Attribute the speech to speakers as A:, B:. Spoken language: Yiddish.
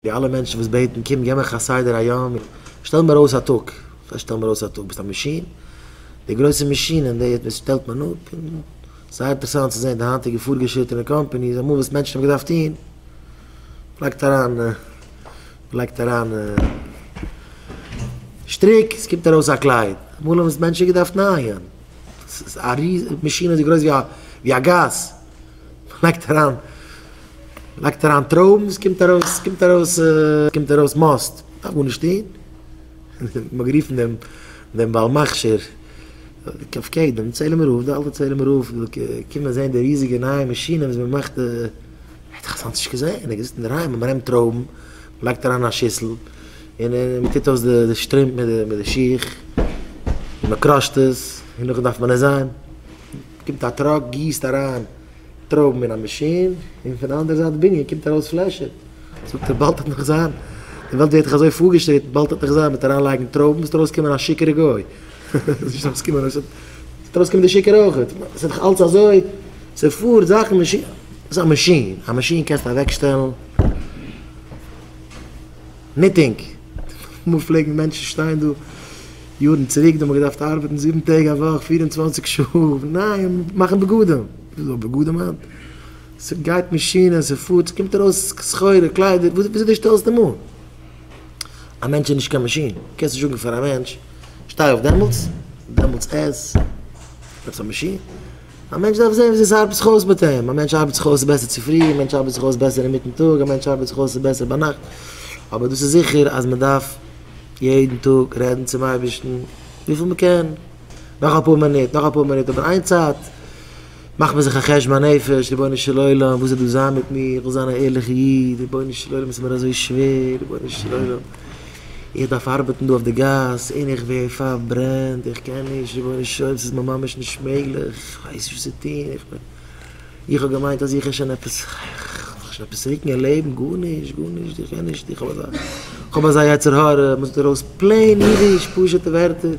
A: די אלע מענטשן וואס בעטן קום געב מיך א סדר היום, שטעל מיר אויס א טאג, וואס הייסט שטעל מיר אויס א טאג, ביסט א מאשין? די גרויסע מאשינען די וואס שטעלט מען אפ, און זייער אינטערעסאנט צו זען די היינטיגע פארגעשריטענע companies, אמאל וואס מענטשן האבן געדארפט טון, מ'לייגט אריין, מ'לייגט אריין שטריק, עס קומט ארויס א קלייד, אמאל האבן עס מענטשן געדארפט נייען, ס'איז א ריז, מאשין אזוי גרויס ווי א גאס, מ'לייגט אריין. לייגט אריין טרויבן, עס קומט ארויס, עס קומט ארויס, עס קומט ארויס מאסט, מ'דארף גארנישט טון, מ'האט גערופן דעם דעם בעל מכשיר, אויף קדם, צעהלימער רב, די אלטע צעהלימער רב, קומען זען די ריזיגע נייע מאשינען וואס מ'מאכט, ער האט דאך אזאנס נישט געזען, ער האט געזיצט אינדערהיים און מ'נעמט טרויבן, מ'לייגט אריין אין א שיסל, און מ'טוט אויס די שטרימפ מיט די מיט די שיך, און מ'קראשט עס, און נאכדעם דארף מען עס זיין, קומט א truck גיסט אריין. טרויבן אין א מאשין, און פון די אנדערע זייט בנין קומט ארויס פלעשער. זאגט ער, באלד וועט נאך זיין, די וועלט ווערט דאך אזוי פארגעשריטן, באלד וועט נאך זיין מיט אריינלייגן טרויבן וועט ארויסקומען א שיכור'ע גוי. נישט ארויסקומען, עס וועט ארויסקומען די שיכור אויך. עס איז דאך אלץ אזוי, ס'פארט זאכן, מאשין, וואס איז א מאשין? א מאשין קענסטו אוועקשטעלן. knitting, אמאל פלעגן מענטשן שטיין דא יארן צוריק, דא האט מען געדארפט ארבעטן זיבן טעג א וואך, 24 שעה, ניין, מאכן בגדים, וואס איז דא בגדים היינט? ס'גייט מאשינען, ס'פארט, ס'קומט ארויס סחורה, קליידער, וויאזוי דו שטעלסט אים אן? א מענטש איז נישט קיין מאשין, קענסט נישט זאגן פאר א מענטש, שטיי אויף דעמאלטס, דעמאלטס עס, עפעס א מאשין? א מענטש דארף זען וויאזוי ס'ארבעט זיך אויס מיט אים, א מענטש ארבעט זיך אויס בעסער צופרי, א מענטש ארבעט זיך אויס בעסער אינמיטן טאג, א מענטש ארבעט זיך אויס בעסער ביינאכט, אבער דאס איז זיכער אז מען דארף יעדן טאג רעדן צום אייבערשטן וויפיל מען קען, נאך אפאר מינוט, נאך אפאר מינוט, אבער איין צייט מאכט מען זיך א חשבון הנפש, רבונו של עולם וואס וועט דא זיין מיט מיר, איך וויל זיין א ערליכע איד, רבונו של עולם עס איז מיר אזוי שווער, רבונו של עולם. איך דארף ארבעטן דא אויף די גאס און איך ווער פארברענט, איך קען נישט, רבונו של עולם ס'איז מיר ממש נישט מעגליך, איך ווייס נישט וואס צו טון, איך בין, איך האב געמיינט אז איך וועל שוין עפעס, איך וועל שוין עפעס רוקן אין לעבן, גארנישט, גארנישט, איך קען נישט, איך האב אזא, איך האב אזא יצר הרע, מ'זאגט ארויס plain אידיש, פשוט'ע ווערטער.